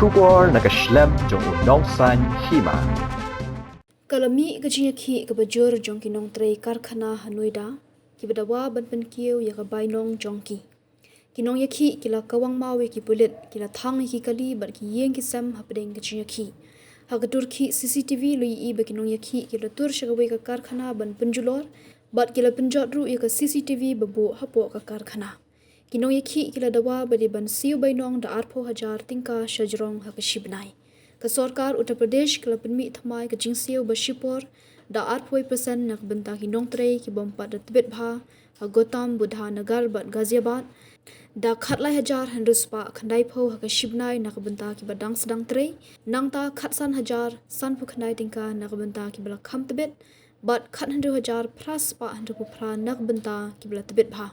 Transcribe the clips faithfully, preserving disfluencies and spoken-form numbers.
Khubor na ka shlem jong u nongsan hima. Ka la mih ka jingïakhih kaba jur jong ki nongtrei karkhana ha Noida, kiba dawa ban pynkiew ïa ka bainong jong ki. Ki nongïakhih ki la kawang maw ïa ki pulit, ki la thang ïa ki kali bad ki ïing ki sem hapdeng ka jingïakhih. Ha ka turkhih C C T V la ïohi ba ki nongïakhih ki la tur sha kawei ka karkhana ban pynjulor, bad ki la pynjot ruh ïa ka C C T V ba buh hapoh ka karkhana. Ki nongïakhih ki la dawa ba dei ban siew bainong da arphew hajar tyngka shajrong ha ka shibnai. Ka sorkar Uttar Pradesh ka la pynmih thymmai ka jingsiew ba shipor da arphew percent na ka bynta ki nongtrei ki bym pat da tbit bha ha Gautam Buddha Nagar bad Ghaziabad, da khatlai hajar hynriew spah khyndaiphew ha ka shibnai na ka bynta kiba dang sdang trei, nangta khatsan hajar sanphew khyndai tyngka na ka bynta kiba la kham tbit, bad khathynriew hajar phra spah hynriewphew phra na ka bynta kiba la tbit bha.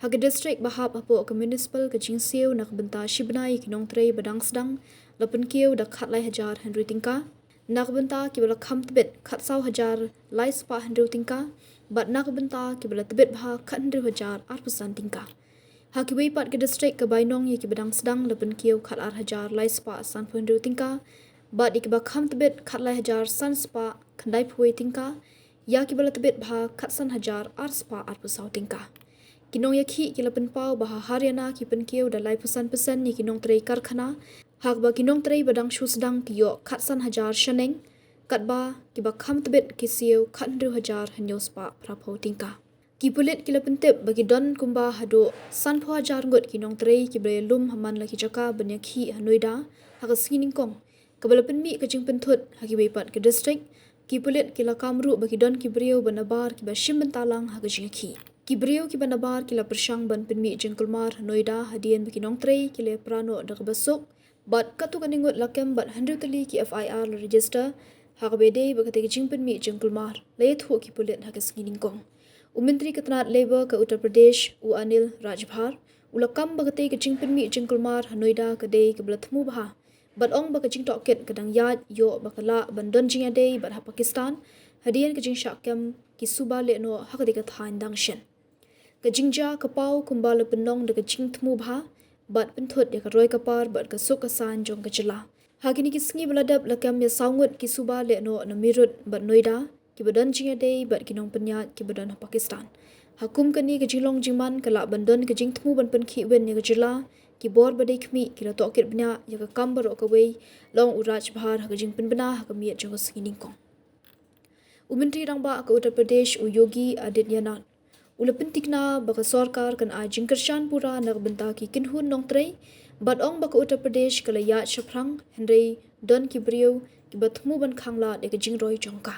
Ha ka district ba hap hapoh ka municipal ka jingsiew na ka bynta shibnai ïa ki nongtrei ba dang sdang la pynkiew da khatlai hajar hynriew tyngka, na ka bynta kiba la kham tbit khatsaw hajar lai spah hynriew tyngka, bad na ka bynta kiba la tbit bha khathynriew hajar arphew san tyngka. Ha kiwei pat ki district ka bainong ïa kiba dang sdang la pynkiew khatar hajar lai spah sanphew hynriew tyngka, bad ïa kiba kham tbit khatlai hajar san spah khyndaiphew wei tyngka, ïa kiba la tbit bha khatsan hajar ar spah arphew saw tyngka. Ki nongïakhih ki la pynpaw ba ha Haryana ki pynkiew da laiphew san percent ïa ki nongtrei karkhana, ha kaba ki nongtrei ba dang shu sdang ki ïoh khatsan hajar shaneng, katba kiba kham tbit ki siew khathynriew hajar hynñiew spah phraphew tyngka. Ki pulit ki la pyntip ba ki don kumba haduh sanphew hajar ngut ki nongtrei kiba la ïalum ha man la ki jaka ban ïakhih ha Noida ha ka sngi nyngkong, kaba la pynmih ka jingpynthut ha kiwei pat ki district. Ki pulit ki la kam ruh ba ki don ki briew ba nabar kiba shim bynta lang ha ka jingïakhih. Ki briew kiba nabar ki la pyrshang ban pynmih jingkulmar ha Noida hadien ba ki nongtrei ki la ïapra noh da kaba suk, bad katto katne ngut la kem bad hynriew tylli ki F I R la register, ha kaba ïadei bad katei ka jingpynmih jingkulmar, la ïathuh ki pulit ha ka sngi nyngkong. U Myntri ka tnad Labour ka Uttar Pradesh, u Anil Rajbhar, u la kam ba katei ka jingpynmih jingkulmar ha Noida ka dei kaba la thmu bha, bad ong ba ka jingtohkit ka dang ïaid ïoh ba ka lah ban don jingïadei bad ha Pakistan hadien ka jingshah kem ki suba lehnoh ha katei ka thaiñ dang shen. Ka jingjia ka paw kumba la pynlong da ka jingthmu bha bad pynthut ïa ka roi ka par bad ka suk ka saiñ jong ka jylla. Ha kine ki sngi ba la dep la kem ïa saw ngut ki suba lehnoh na Meerut bad Noida kiba don jingïadei bad ki nongpynïaid kiba don ha Pakistan. Ha kum kane ka jinglong jingman ka lah ban don ka jingthmu ban pynkhih win ïa ka jylla, ki bor ba dei khmih ki la tohkit bniah ïa ka kam baroh kawei, la ong u Rajbhar ha ka jingpynbna ha ka miet jong ka sngi nyngkong. U Myntri Rangbah ka Uttar Pradesh u Yogi Adityanath u la pyntikna ba ka sorkar kan ai jingkyrshan pura na ka bynta ki kynhun nongtrei, bad ong ba ka Uttar Pradesh ka la ïaid shaphrang, hynrei don ki briew kiba thmu ban khanglad ïa ka jingroi jong ka.